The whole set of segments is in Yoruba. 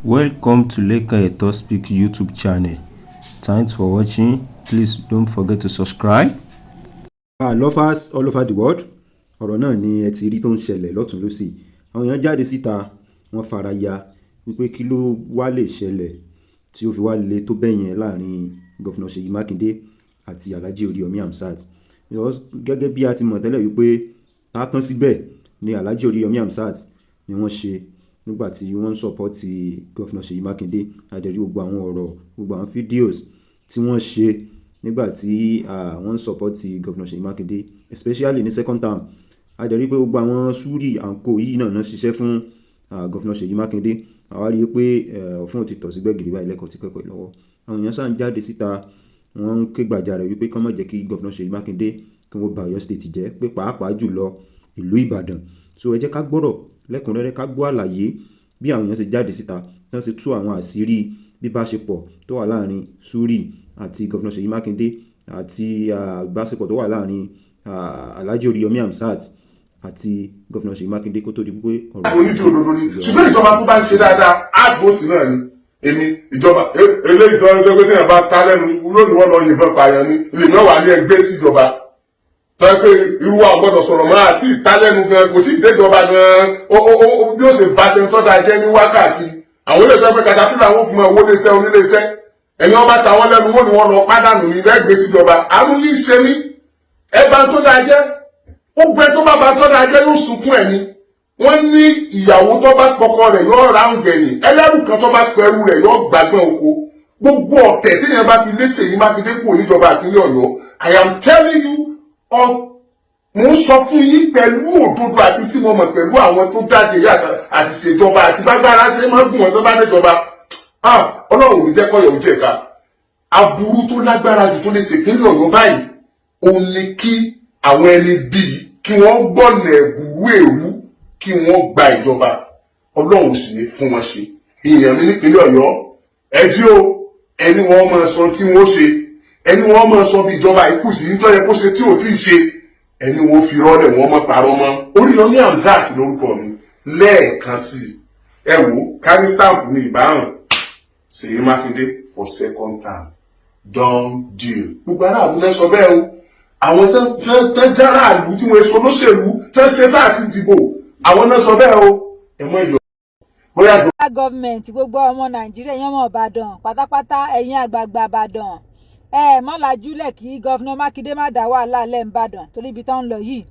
Welcome to Lekan Eto Speak YouTube channel. Thanks for watching. Please don't forget to subscribe. Lovers all over the world, ọ̀rọ̀ náà ni ẹ ti rí tó ń ṣẹlẹ̀ lọ́tún lọ́sì. Àwọn èèyàn jáde síta, wọ́n fara ya wípé kí ló wá lè ṣẹlẹ̀ tí ó fi wá le tó bẹ́ẹ̀ yẹn láàrin Governor Ṣèyí Mákindé àti Alhaji Oríyọmí Hamzat? Because gẹ́gẹ́ bí a ti mọ̀ tẹ́lẹ̀ wípé tá tán síbẹ̀ ni Alhaji Oríyọmí Hamzat ni wọ́n ṣe nígbà tí wọ́n ń support Governor Ṣèyí Mákindé. A dẹ̀ rí gbogbo àwọn ọ̀rọ̀, gbogbo àwọn videos tí wọ́n ṣe nígbà tí wọ́n ń support Governor Ṣèyí Mákindé, especially ní second term. A dẹ̀ rí pé gbogbo àwọn Súrì and co yìí náà náà ṣiṣẹ́ fún Governor Ṣèyí Mákindé. Àwa rí i pé ọ̀fun ti tọ̀ sí gbẹ̀gìrì báyìí lẹ́kọ̀ọ́ tí kẹ́kọ̀ọ́ lọ́wọ́. Àwọn èèyàn ṣáà ń jáde síta, wọ́n ń ké gbàjarè wípé kí wọ́n má jẹ́ kí Governor Ṣèyí Mákindé kí wọ́n ba Ọ̀yọ́ State jẹ́, pé pàápàá jùlọ ìlú Ìbàdàn. So ẹ jẹ́ ká gbọ́rọ̀ lẹ́kùnrẹ́rẹ́, ká gbọ́ àlàyé bí àwọn èèyàn ṣe jáde síta, tí wọ́n ṣe tú àwọn àṣírí bíbáṣepọ̀ tó wà láàrin Súrì àti Governor Ṣèyí Mákindé àti ìbáṣepọ̀ tó wà láàrin Alhaji Oríyọmí Hamzat àti Governor Ṣèyí Mákindé kó tó di pé ọ̀rọ̀. Onídìí òdodo ni, ṣùgbọ́n ìjọba tó bá ń ṣe dáadáa, á dúró tì náà ni. Èmi ìjọba eléyìí tó ń sọ pé téèyàn bá ta lẹ́nu lónìí, wọ́n lọ yìnbọn pààyàn ni. Ilé mẹ́wàá ní ẹgbẹ́ síjọba tó yẹ pé irú wa gbọ́dọ̀ sọ̀rọ̀ mọ́ àti ìta lẹ́nu gan, kò tí ì déjọba gan, bí ó ṣe bá tẹni tó da jẹ́ ní wákàtí. Àwọn ilé ìjọba katapila wọn fún owó léṣẹ́ oníléeṣẹ́, ẹni wọn bá ta wọn lẹ́nu, wọn ni wọn lọ pádànù ní lẹ́gbẹ̀ẹ́ síjọba. Àánú yìí ṣe mí. Ẹ bá tó dáa jẹ́, ó gbẹ tó bá bá tó dáa jẹ́, yóò sunkún ẹ̀ ni. Wọ́n ní ìyàwó tó bá pọkọ rẹ̀ yóò ráhùn gbẹ̀yìn, ẹlẹ́rù kan tó bá pẹ̀rù rẹ̀ yóò gbàgbọ́n oko. Gbogbo ọ̀tẹ̀ téèyàn bá fi léṣe yìí Mákindé kúrò níjọba ìpínlẹ̀ Ọ̀yọ́, I am telling you, mo ń sọ fún yín pẹ̀lú òdodo àti tí mo mọ̀ pẹ̀lú àwọn tó jáde àti ṣèjọba àti bágbára ṣe máa ń gùn wọn tó bá déjọba. Ah, Ọlọ́run ò ní jẹ́ kọ́yọ̀ ó jẹ̀ka. Aburú tó lágbára jù tó lè ṣèpínlẹ̀ Ọ̀yọ́ báyìí, òun ni kí àwọn ẹni bíi kí wọ́n gbọ́nà ẹ̀bùrú èrú kí wọ́n gba ìjọba. Ọlọ́run sì ní fún wọn ṣe. Èèyàn mi nípínlẹ̀ Ọ̀yọ́, ẹ jí o. Ẹni wọ́n máa sọ tí wọ́n ṣe, ẹni wọ́n máa sọ bí ìjọba ikú sí nítorí yẹ kó ṣe tí ò tí ì ṣe, ẹni wọ́n fi rọ́lẹ̀, wọ́n mọ́ parọ́ mọ́. Oríyọmí Hamzat lórúkọ mi lẹ́ẹ̀kan sí i. Ẹ wò kárí stamp ní ìbáràn. Ṣèyí Mákindé for second term, done deal. Gbogbo aráàlú náà sọ bẹ́ẹ̀ o. Àwọn tán járáàlú tí wọ́n èso lóṣèlú tán ṣe tá àti dìbò, àwọn náà sọ bẹ́ẹ̀ o. Ẹ mọ ìyọ bóyá. Gọ́ọ̀mẹ̀ntì, gbogbo ọmọ Nàìjíríà, ẹ̀yin ọmọ Ìbàdàn pátápátá, ẹ̀yin àgbààgbà Ìbàdàn, ẹ má lajúlẹ̀ kí Governor Mákindé má dá wàhálà lẹ́ ń Ìbàdàn, torí ibi tó ń lọ yìí,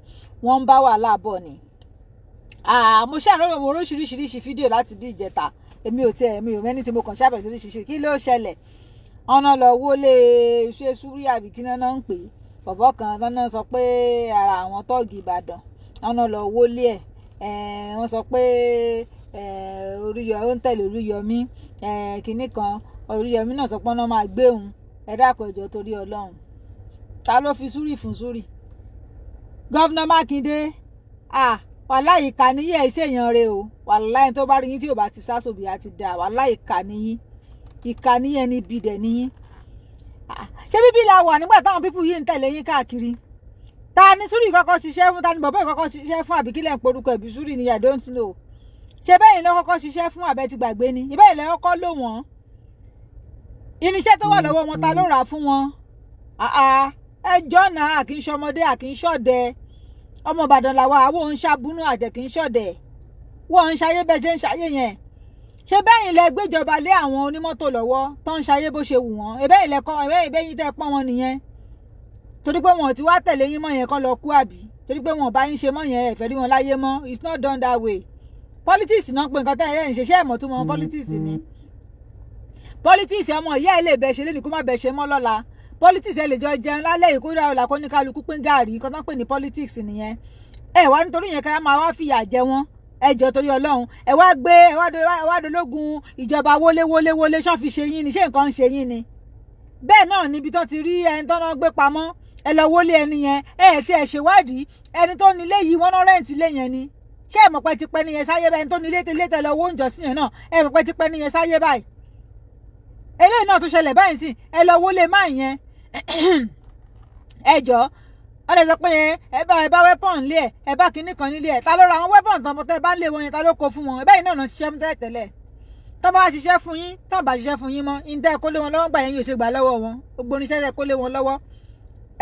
wọ́n ń bá wàhálà bọ̀ ni. Mo ṣàròyìn mo oríṣiríṣiríṣi fídíò láti bí ìjẹta. Èmi ò tiẹ̀, mi ò mẹ́ni tí mo kàn ṣàbẹ̀sí oríṣiríṣi. Kí ló ṣẹlẹ̀? Ọ̀nà lọ wọlé ṣé súrí àbí kí náà ń pè é, bọ̀bọ̀ kan tọ́nà sọ pé ara àwọn tọ́ọ̀gì Ìbàdàn, ọ̀nà lọ wọlé ẹ̀. Wọ́n sọ pé Oríyọ ó ń tẹ̀lé Oríyọmí kinní kan. Oríyọmí náà sọ pé ọ̀nà máa gbé òun. Ẹ dákun, ẹjọ́, torí Ọlọ́run, ta ló fi Súrì fún Súrì? Governor Mákindé, ah, wàláhì, ìkà níyì. Ẹ̀ ṣèyàn rẹ o. Wàláhì, tó bá rí yín tí ò bá ti sá sóbì á ti dà. Wàláhì, ìkà níyì, ìkà níyì, ẹni bí dẹ̀ níyì. Ṣé bíbí la wà nígbà táwọn people yìí ń tẹ̀lé yín káàkiri? Ta ni Súrì kọ́kọ́ ṣiṣẹ́ fún? Ta ni bọ̀bọ́ kọ́kọ́ ṣiṣẹ́ fún? Àbí kílẹ̀ ń porúkọ ẹ̀bí Súrì ni? I don't know. Ṣé bẹ́ẹ̀ ló kọ́kọ́ ṣiṣẹ́ fún? Àbẹ́ ti gbàgbé ni? Ìbẹ́ẹ̀ lẹ́ kọ́kọ́ lò wọ́n. Irinṣẹ́ tó wà lọ́wọ́ wọn, ta ló rà á fún wọn? Ẹ jọ̀ọ́ náà, kì í ṣọmọdé, à kì í ṣọ̀dẹ. Ọmọ Ìbàdàn làwa, àwọn òun ṣàbùnú àjẹ kì í ṣọ̀dẹ̀. Wọ́n ń ṣayé bẹ́ẹ̀ ṣe ń ṣayé yẹn. Ṣé bẹ́yìn lẹ gbéjọba lé àwọn onímọ́tò lọ́wọ́ tó ń ṣayé bó ṣe wù wọ́n? Ẹ̀bẹ́yìn lẹ kọ́, ẹ̀bẹ́yìn tẹ́ pọ́n wọn nìyẹn. Torí pé wọn ò ti wá tẹ̀lé yín mọ́ yẹn, kọ́ lọ kú, àbí torí pé wọn ò bá yín ṣe mọ́ yẹn, ẹ fẹ́ rí wọn láyé mọ́? It's not done that way. Politics náà pé nǹkan tẹ́ ẹ̀ ń ṣe. Ṣé ẹ̀mọ́ tó mọ politics ni? Politics, ọmọ ìyá ẹ lè bẹ ṣe lẹ́nu kó má bẹ ṣe mọ́ lọ́la. Politics, ẹ lè jọ jẹun lálẹ́ yìí, kó dá ọ̀la, kó ní kálukú pín gàárì. Nǹkan tó ń pè ní politics nìyẹn. Ẹ wá nítorí yẹn ká máa wá fìyà jẹ wọ́n. Ẹ jọ, torí Ọlọ́run, ẹ wá gbé, ẹ wá dológun ìjọba. Wọlé wọlé wọlé, ṣọ́ fi ṣe yín ni? Ṣé nǹkan ń ṣe yín ni? Bẹ́ẹ̀ náà níbi tó ti rí ẹni tó náà gbé pamọ́, ẹ lọ wọlé ẹni yẹn. Ẹ ẹ tí ẹ ṣèwádìí ẹni tó nílé yìí, wọ́n náà rent ilé yẹn ni. Ṣé ẹ mọ̀ pé ti pẹ́ nìyẹn sáyé báyìí? Ẹni tó nílé tẹ́lẹ̀ tẹ́lẹ̀ owó oúnjẹ sí yẹn náà, ẹ mọ̀ pé ti pẹ́ nìyẹn sáyé báyìí? Eléyìí náà tó ṣẹlẹ̀ báyìí sí, ẹ lọ wọlé máa yẹn. Ẹ jọ, wọ́n lè sọ pé ẹ bá weapon nílé ẹ, ẹ bá kinní kan nílé ẹ. Ta ló ra àwọn weapon tán tẹ́ bá ń lé wọn yẹn? Ta ló kó fún wọn? Ẹ báyìí náà ṣiṣẹ́ mú tẹ́lẹ̀ tẹ́lẹ̀. Tó bá ṣiṣẹ́ fún yín, tó bá ṣiṣẹ́ fún yín mọ́, ìdá ẹ̀ kó lé wọn lọ́wọ́ gbà yẹn, yóò ṣe gbà lọ́wọ́ wọn. Gbogbo oníṣẹ́ tẹ́ kó lé wọn lọ́wọ́,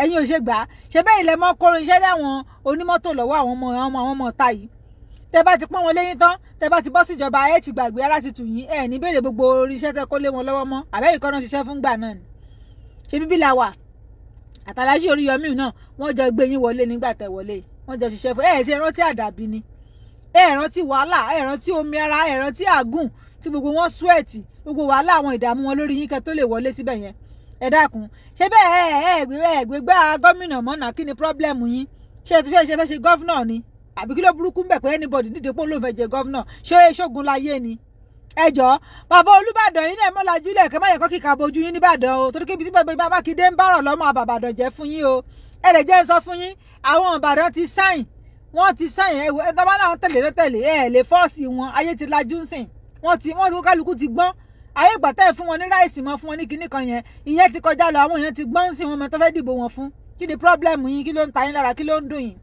ẹ̀yin ò ṣe gbà á. Ṣe bẹ́ẹ̀ ilẹ̀ mọ́ kó iṣẹ́ láwọn onímọ́tò lọ́wọ́, àwọn ọmọ ọ̀tá yìí? Tẹ́ bá ti pọ́n wọn léyìn tán, tẹ́ bá ti bọ́ síjọba, ẹ ti gbàgbé, ara ti tù yín, ẹ ní béèrè gbogbo iṣẹ́ tẹ́ kó lé wọn lọ́wọ́ mọ́. Àbẹ́yìn kan náà ṣiṣẹ́ fún gbà náà ni. Ṣe bíbí la wà àtàlájì Oríyọmí náà, wọ́n jọ gbé yín wọlé nígbà tẹ́ wọlé, wọ́n jọ ṣiṣẹ́ fún ẹ. Ṣe rántí àdàbí ni? Ẹ rántí wàhálà, ẹ rántí omi ara, ẹ rántí àgùn tí gbogbo wọn sweat, gbogbo wàhálà, àwọn ìdààmú wọn lórí yín kẹ́ tó lè wọlé síbẹ̀ yẹn. Ẹ dákun, ṣé bẹ́ẹ̀ ẹ gbé gbá gómìnà mọ́nà? Kí ni problem yín? Ṣé ẹ ti fẹ́ ṣe governor ni, àbí kí ló burúkú ń bẹ̀ pé anybody dídé pé olóhùn fẹ́ jẹ governor? Ṣé ṣógun láyé ni? Ẹ jọ, bàbá Olúbàdàn yín náà, mọ́lájúlẹ̀ kẹ́ má yẹ kó kíkà bojú yín nìbàdàn o, torí kébi tí bàbá Mákindé ń bárọ̀ lọ́mọ àbàbàdàn jẹ́ fún yín o. Ẹ lè jẹ́ sọ fún yín, àwọn Ìbàdàn ti sign, wọ́n ti sign. Ẹ ẹ tọ́ bá náà tẹ̀lé ló tẹ̀lé, ẹ lè force wọn. Ayé ti lajú ń sìn, wọ́n ti kálukú ti gbọ́n. Ayé ìgbà tẹ́ ẹ̀ fún wọn ní rice mọ́, fún wọn ní kinní kan yẹn, ìyẹn ti kọjá lọ. Àwọn èèyàn ti gbọ́n sí wọn mọ́ tó fẹ́ dìbò wọn fún. Kí ni problem yín? Kí ló ń ta yín lára? Kí ló ń dùn yín?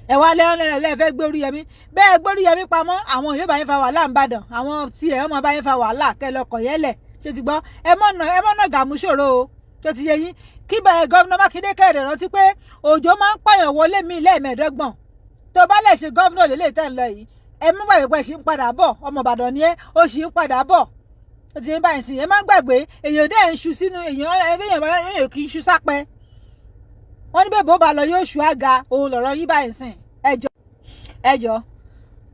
Ẹ wá lẹ́wọ́n lẹ́lẹ́ fẹ́ gbé Oríyọmí bẹ́ẹ̀, gbé Oríyọmí pamọ́. Àwọn yóò bá yín fa wàhálà ń bàdàn, àwọn tí ẹ̀ wọ́n bá yín fa wàhálà kẹ́ lọ kọ̀ yẹn lẹ̀. Ṣe ti gbọ́? Ẹ mọ̀ nà gàmú ṣòro o, tó ti yẹ yín. Kí bẹ́ẹ̀ governor Mákindé kẹ́rẹ̀ rántí pé òjò máa ń pààyàn wọlé mi lẹ́ẹ̀mẹ́ẹ̀dọ́gbọ̀n. Tó bá lè ṣe governor lélẹ̀ tẹ̀ ń lọ yìí, ẹ mú gbàgbé pé ṣì ń padà bọ̀. Ọmọ Ìbàdàn ni ẹ, ó ṣì ń padà bọ̀. Ó ti ń báyìí sí, ẹ má gbàgbé, èèyàn dẹ́ ń ṣu sínú èèyàn, èèyàn kì í ṣu sápẹ́. Wọ́n ní bẹ́ẹ̀ bó ba lọ yóò ṣu àga òun lọ̀rọ̀ yín báyìí sìn. Ẹjọ́, ẹjọ́,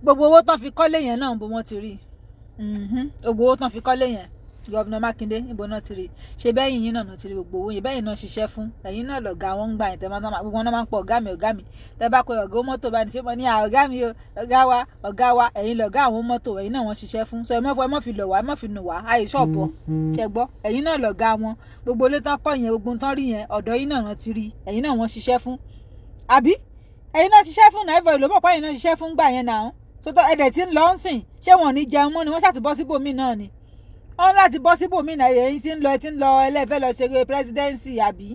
gbogbo owó tán fi kọ́lé yẹn náà, bó wọ́n ti rí? Gbogbo owó tán fi kọ́lé yẹn, Governor Mákindé, níbo náà ti rí? Ṣe bẹ́yìn yín náà ti rí gbogbo owó yẹn? Bẹ́yìn náà ṣiṣẹ́ fún ẹ̀yin náà lọ̀gá wọn ń gbà yẹn. Tẹ́ máa gbogbo wọn náà máa ń pọ̀ ọ̀gá mi, ọ̀gá mi. Tẹ́ bá pe ọ̀gá mọ́tò bá ní ṣe mọ́ ní ọ̀gá mi o, ọ̀gá wa, ọ̀gá wa. Ẹ̀yin lọ̀gá àwọn mọ́tò, ẹ̀yin náà wọ́n ṣiṣẹ́ fún. So ẹ mọ́ fi lọ̀ wá, ẹ mọ́ fi nù wá àyè ṣọ̀bọ̀. Ṣẹ gbọ́? Ẹ̀yin náà lọ̀gá wọn. Gbogbo ilé tán kọ́ yẹn, gbogbo tán rí yẹn, ọ̀dọ̀ yín náà ti rí. Ẹ̀yin náà wọ́n ṣiṣẹ́ fún, àbí ẹ̀yin náà ṣiṣẹ́ fún náà? Ẹ̀fọ́ ìlú mọ̀ pé ẹ̀yin náà ṣiṣẹ́ fún gbà yẹn náà. Sọtọ ẹ̀dẹ̀ tí ń lọ ń sìn, ṣé wọn ò ní jẹun mọ́ ni? Wọ́n ṣàtúbọ̀ síbòmí náà ni, wọ́n láti bọ́ síbòmí náà. Ẹ̀yin tí ń lọ, ẹ ti ń lọ, ẹlẹ́fẹ́ lọ ṣe presidency, àbí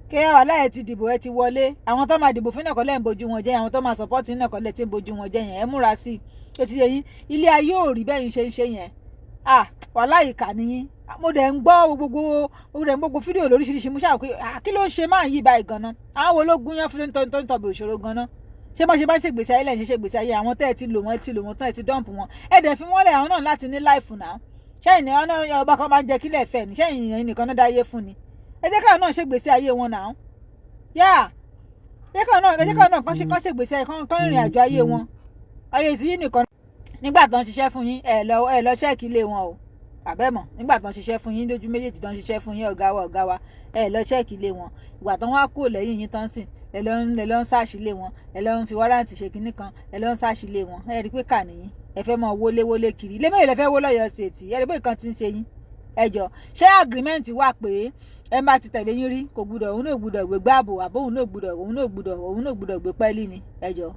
kí wàhálà? Ẹ ti dìbò, ẹ ti wọlé. Àwọn tó máa dìbò fún náà kọ́lẹ́ ń bojú wọn jẹ́, àwọn tó máa support náà kọ́lẹ́ tí ń bojú wọn jẹ́ yẹn. Ẹ múra sí i, ó ti yẹ yín. Ilé ayé ò rí bẹ́ẹ̀ yín ṣe ń ṣe yẹn. Ah, wàhálà, ìkà nìyín. Mo dẹ̀ ń gbọ́ gbogbo, mo dẹ̀ ń gbogbo fídíò lóríṣiríṣi. Mo ṣáà pé kí ló ń ṣe máa ń yí báyìí gan-an? Àwọn wo ló gúnyán fún tó ń tọ̀bẹ̀ òṣòro gan-an? Ṣé bọ́n ṣe bá ń ṣègbésí ayé lẹ́yìn ṣe ṣègbésí ayé? Àwọn tẹ́ ẹ ti lò wọ́n, ẹ ti lò wọ́n tán, ẹ ti dump wọn, ẹ dẹ̀ fi wọ́n lẹ̀. Àwọn náà láti ní life náà. Ṣẹ́yìn ní ọ̀nà ọba kan máa ń jẹ́ kílẹ̀ fẹ́ ni? Ṣẹ́yìn ìyẹn nìkan náà dáyé fún ni? Ẹ jẹ́ káwọn náà ṣègbésí ayé wọn náà. Yá, ẹ jẹ́ káwọn náà kán ṣègbésí ayé, kán rìnrìn àjò ayé wọn. Ayé tí yín nìkan nígbà tó ń ṣiṣẹ́ fún yín, ẹ lọ check ilé wọn o, àbẹ́mọ̀? Nígbà tó ń ṣiṣẹ́ fún yín lójú méjèèjì, tó ń ṣiṣẹ́ fún yín, ọ̀gá wa, ọ̀gá wa, ẹ lọ check ilé wọn. Ìgbà tó ń wá kúrò lẹ́yìn yín tán sìn, ẹ lọ ń search ilé wọn, ẹ lọ ń fi warrant ṣe kinní kan, ẹ lọ ń search ilé wọn. Ẹ rí i pé kà nìyí. Ẹ fẹ́ mọ wọlé wọlé kiri. Ilé mélòó lẹ fẹ́ wó lọ́yọ̀ọ́ State? Ẹ rí i pé nǹkan ti ń ṣe yín. Ẹ jọ, ṣé agreement wà pé ẹ bá ti tẹ̀lé yín rí, kò gbúdọ̀, òun náà gbúdọ̀ gbé gbáàbò, àbó òun náà gbúdọ̀ gbé pẹ́ẹ́lí ni? Ẹ jọ,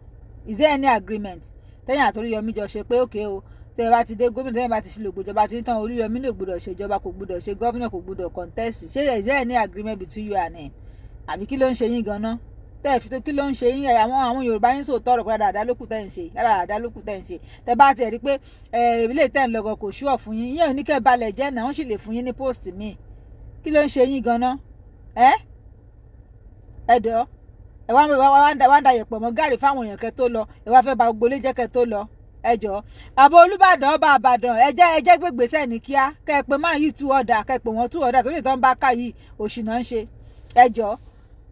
is there any agreement tẹ́yìn àtOríyọmí jọ ṣe pé òkè o, tẹ́ ẹ bá ti dé gómìnà, tẹ́yìn bá ti ṣe lògbòjọba tí ń tán, Oríyọmí náà gbúdọ̀ ṣèjọba, kò gbúdọ̀ ṣe governor, kò gbúdọ̀ contest? Ṣé is there any agreement between you and him, àbí kí ló ń ṣe yín ganan tẹ́ ẹ fi tó? Kí ló ń ṣe yín? Àwọn Yorùbá yín sòótọ́ ọ̀rọ̀ pé dáadáa lókù tẹ́ ń ṣe, dáadáa lókù tẹ́ ń ṣe. Tẹ́ bá tiẹ̀ rí pé ilé tẹ́ ń lọ́gọ̀ kò ṣúọ̀ fún yín, yín ò ní kẹ́ balẹ̀ jẹ́ náà, wọ́n sì lè fún yín ní post míì. Kí ló ń ṣe yín ganan? Ẹ ẹ dọ́ ẹ wá wá ń da yẹ̀pẹ̀ mọ́ gàrí fáwọn èèyàn kẹ́ tó lọ. Ẹ wá fẹ́ ba gbogbo ilé jẹ́ kẹ́ tó lọ. Ẹ jọ, bàbá Olúbàdàn, ọba Àbàdàn, ẹ jẹ́ gbégbèsè ní kíá, kẹ́ ẹ pé máa yí tú ọ̀dà, kẹ́ ẹ pé wọ́n tú ọ̀dà tó lè tán bá ká yìí, òṣì náà ń ṣe. Ẹ jọ,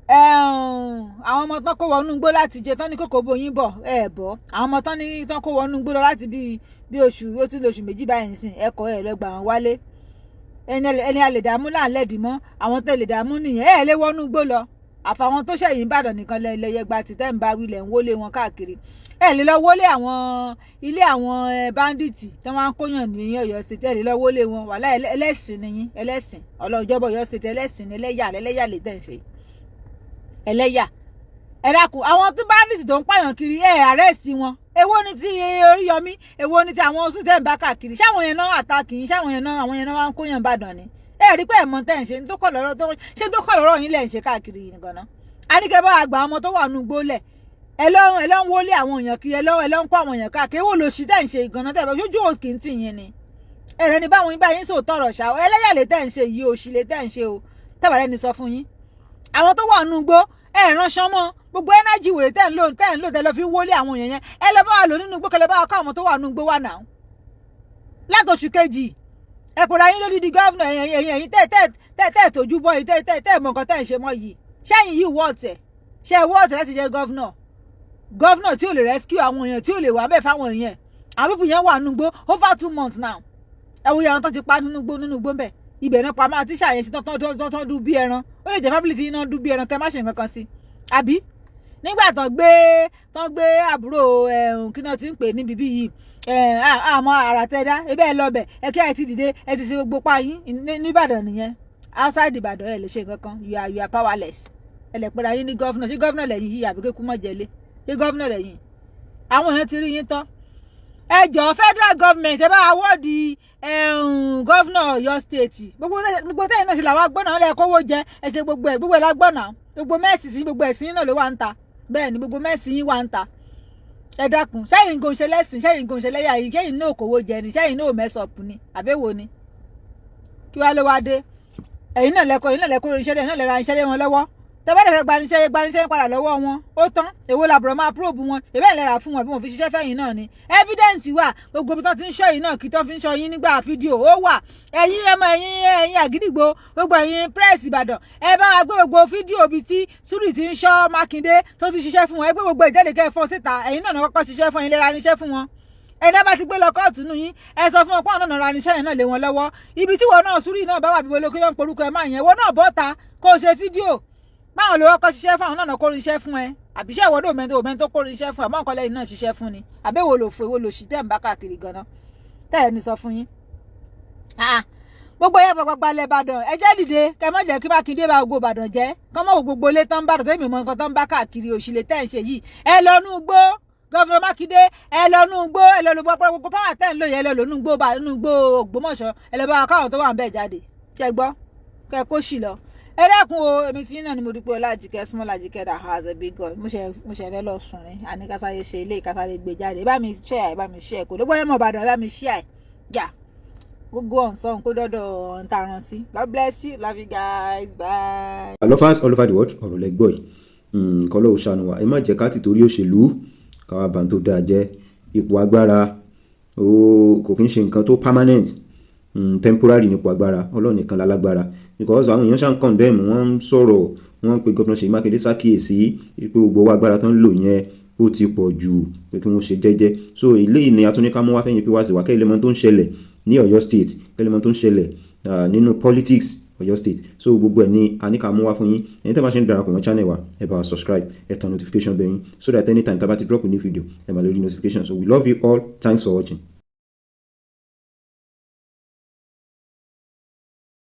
àwọn ọmọ tán kó wọnú igbó láti jẹ tán ní kókó bóyin bọ̀, ẹ bọ̀. Àwọn ọmọ tán ní tán kó wọnú igbó lọ láti bí oṣù, ó tún lóṣù 2 báyìí sìn, ẹ kọ́ ẹ lọ gbà wọ́n wálé. Ẹni a lè dààmú là ń lẹ̀dí mọ́. Àwọn tẹ́ lè dààmú nìyẹn. Ẹ lè wọnú igbó lọ, àfàwọn tó ṣẹ̀yìn Ìbàdàn nìkan lẹ́yẹ gba tìtẹ́ ń bá wílẹ̀ ń wọlé wọn káàkiri. Ẹ lè lọ wọlé àwọn ilé àwọn bandit tí wọ́n á kóyàn ní Ọ̀yọ́ State. Ẹ lè lọ wọlé wọn. Wàhálà, ẹlẹ́sìn ni yín, ẹlẹ́sìn ọlọ́jọ́bọ̀ Ọ̀yọ́ State, ẹlẹ́sìn ni, ẹlẹ́yà, ẹlẹ́yà lè tẹ̀ ń ṣe ẹlẹ́yà. Ẹ dákun, àwọn tó bandit tó ń pààyàn kiri, ẹ arrest wọn. Èwo ni ti Oríyọmí? Èwo ni ti àwọn oṣù tẹ̀ ń bá káàkiri? Ṣáwọn yẹn náà àtàkì yín? Ṣáwọn yẹn náà, àwọn yẹn náà wá ń kóyàn Ìbàdàn ni? Ẹ rí pé ẹ mọ tẹ́ ń ṣe tó kọ̀ lọ́rọ̀ tó ṣe, tó kọ̀ lọ́rọ̀ yín lẹ̀ ń ṣe káàkiri yìí gan-an. A ní kẹ́ bá àgbà ọmọ tó wà nù gbólẹ̀. Ẹ lọ ń wọlé àwọn èèyàn kiri, ẹ lọ ń kó àwọn èèyàn káàkiri. Èwo lòṣì tẹ̀ ń ṣe ìgànnà tẹ̀ bá ojú òkè ń tì yín ni? Ẹ̀rẹ́ ni báwọn yín bá yín sòótọ́ ọ̀rọ̀ ṣá. Ẹlẹ́yàlè tẹ̀ ń ṣe yìí, òṣì lè tẹ̀ ń ṣe o. Tẹ́bàrẹ́ ni sọ fún yín, àwọn tó wà nínú igbó, ẹ ránṣán mọ́. Gbogbo energy wèrè tẹ́ ń lò tẹ́ lọ fi ń wọlé àwọn èèyàn yẹn, ẹ lọ bá wa lò nínú igbó, kẹlẹ́ bá wa kọ́ àwọn tó wà nínú igbó wà náà. Látòṣù kejì, ẹ pèrè ayín lódìdí governor. Ẹ̀yìn tẹ́ tójú bọ́ yìí, tẹ́ mọ nǹkan tẹ́ ń ṣe mọ́ yìí, ṣẹ́yìn yìí wọ́ọ̀tẹ̀ ṣe wọ́ọ̀tẹ̀ láti jẹ́ governor? Governor tí ò lè rescue àwọn èèyàn, tí ò lè wà bẹ́ẹ̀ fáwọn èèyàn. Àwọn people yẹn wà nínú igbó over 2 months now. Ẹ wo àwọn tó ti pa nínú igbó ńbẹ̀. Ibẹ̀ náà pamọ́ àti ṣàyẹn sí tán tán dún bí ẹran. Ó lè jẹ́ family tí iná dún bí ẹran, kẹ́ má ṣe nǹkan kan sí. Àbí nígbà tán gbé àbúrò ẹ̀hún, kí náà ti ń pè níbi bí yìí, àmọ́ àrà tẹ́ dá ebe ẹ lọ́bẹ̀ ẹ kí ẹ ti dìde, ẹ ti ṣe gbogbo pa yín nìbàdàn nìyẹn. Outside Ìbàdàn, ẹ lè ṣe nǹkan kan. You are powerless. Ẹ lè pera yín ní governor. Ṣé governor lẹ́yìn yìí, àbí kékú mọ̀ jẹ́lé? Ṣé governor lẹ́yìn? Àwọn èèyàn ti rí yín tán. Ẹ jọ̀ọ́, federal government, ẹ bá award governor Ọ̀yọ́ State. Gbogbo tẹ́yìn náà ṣe làwọn agbọ́nà lẹ kówó jẹ. Ẹ ṣe gbogbo ẹ̀, gbogbo ẹ̀ lágbọ́nà. Gbogbo mess sí, gbogbo ẹ̀sìn náà ló wà ń ta. Bẹ́ẹ̀ ni, gbogbo mess yín wà ń ta. Ẹ dákun, sẹ́yìn kò ń ṣe lẹ́sìn, sẹ́yìn kò ń ṣe lẹ́yà yìí, sẹ́yìn náà kówó jẹ ni, sẹ́yìn náà mess up ni, àbẹ́wò ni? Kí wàá ló wá dé? Ẹ̀yin náà lẹ́kọ̀ọ́, ẹ̀yin náà lẹ́kọ̀ọ́ irinṣẹ́, ẹ̀yin náà lẹ́ra irinṣẹ́ lé wọn lọ́wọ́. Tẹ́bá dẹ̀ fẹ́ gbanisẹ́ padà lọ́wọ́ wọn, ó tán. Èwo làbúrò máa probe wọn? Èbẹ́ ìlera fún wọn bí wọ́n fi ṣiṣẹ́ fẹ́yìn náà ni. Evidence wà, gbogbo ibi tó ti ń ṣọ́ yìí náà, kí tó fi ń ṣọ́ yín nígbà fídíò ó wà. Ẹ̀yin ẹmọ, ẹ̀yin àgídìgbò, gbogbo ẹ̀yin press Ìbàdàn, ẹ bá wa gbé gbogbo fídíò bíi tí Sùúrì ti ń ṣọ́ Mákindé tó ti ṣiṣẹ́ fún wọn. Ẹ gbé gbogbo ìjáde kẹ́ ẹ fọ́n síta. Ẹ̀yin náà kọ́kọ́ ṣiṣẹ́ fún yín, lera níṣẹ́ fún wọn. Ẹni bá ti gbé lọ kóòtù nù yín, ẹ sọ fún wọn pé àwọn náà ra níṣẹ́ yẹn náà lé wọn lọ́wọ́. Ibi tí wọn náà Sùúrì náà bá wà, bí wọlé kí ló ń porúkọ ẹ máa yẹn, wọn náà bọ́ta kó o ṣe fídíò báwọn lè kọ́kọ́ ṣiṣẹ́ fún àwọn náà, kó irinṣẹ́ fún ẹ. Àbí iṣẹ́ ìwọ́dọ̀ mẹ́tò mẹ́tò kó irinṣẹ́ fún ẹ àmọ́ nǹkan lẹ́yìn náà ṣiṣẹ́ fún ni? Àbẹ́wò lò fún? Èwo lò sí tẹ́ ń bá káàkiri gan-an tẹ́lẹ̀ ní sọ fún yín? Gbogbo ẹ̀yà pàpàpà lẹ̀ Ìbàdàn, ẹ jẹ́ dìde, kẹ́ má jẹ́ kí Mákindé bá gbogbo Ìbàdàn jẹ́. Kọ́ mọ̀ gbogbo ilé tán bàdàn tẹ́mi mọ nǹkan tán bá káàkiri. Òṣìlẹ̀ tẹ́ ń ṣe yìí, ẹ lọ nú gbó. Governor Mákindé, ẹ lọ nú gbó, ẹ lọ lọ gbogbo power tẹ́ ń lò yẹn, ẹ lọ lò nú gbó, bá nú gbó Ògbómọ̀ṣọ́. Ẹ lọ bá wa káwọn tó wà ń bẹ̀ jáde. Kẹ́ gbọ́, kẹ́ kó sì lọ. Ẹ dákun o. Èmi tí náà ni mo dúpẹ́ ọlá Àjíkẹ́, small Àjíkẹ́ that has a big God. Mo ṣe fẹ́ lọ sùn ní àní kásáré ṣe ilé ìkásáré gbé jáde. Ẹ bá mi share, ẹ bá mi share kò ló gbọ́dọ̀ mọ̀ Ìbàdàn. Ẹ bá mi share yà gbogbo ọ̀nsán kó dọ́dọ̀ ń taran sí. God bless you, love you guys, bye. Lovers all over the world, ọ̀rọ̀ lẹ gbọ́ yìí. Nǹkan lọ́wọ́ ṣàánú wa. Ẹ má jẹ́ ká ti torí òṣèlú káwa bá ń tó dáa jẹ́. Ipò agbára kò kí ń ṣe nǹkan tó permanent, temporary nípò agbára. Ọlọ́run nìkan lálágbára, because àwọn èèyàn ṣàn condemn, wọ́n ń sọ̀rọ̀, wọ́n ń pe Governor Ṣèyí Mákindé ṣàkíyèsí pé gbogbo owó agbára tó ń lò yẹn, ó ti pọ̀ jù, pé kí wọ́n ṣe jẹ́jẹ́. So eléyìí ni a tún ní ká mú wá fẹ́yìn fi wá sí wa, kẹ́ ilé mọ́ tó ń ṣẹlẹ̀ ní Ọ̀yọ́ State, kẹ́ ilé mọ́ tó ń ṣẹlẹ̀ nínú politics Ọ̀yọ́ State. So gbogbo ẹ̀ ni a ní ká mú wá fún yín. Ẹ̀yin tẹ́ bá ṣe ń darapọ̀ mọ́ channel wa, ẹ bá wa subscribe, ẹ tan notification bell yín, so that anytime tá bá ti drop a new video, ẹ máa lè rí notification. So we love you all. Thanks for watching.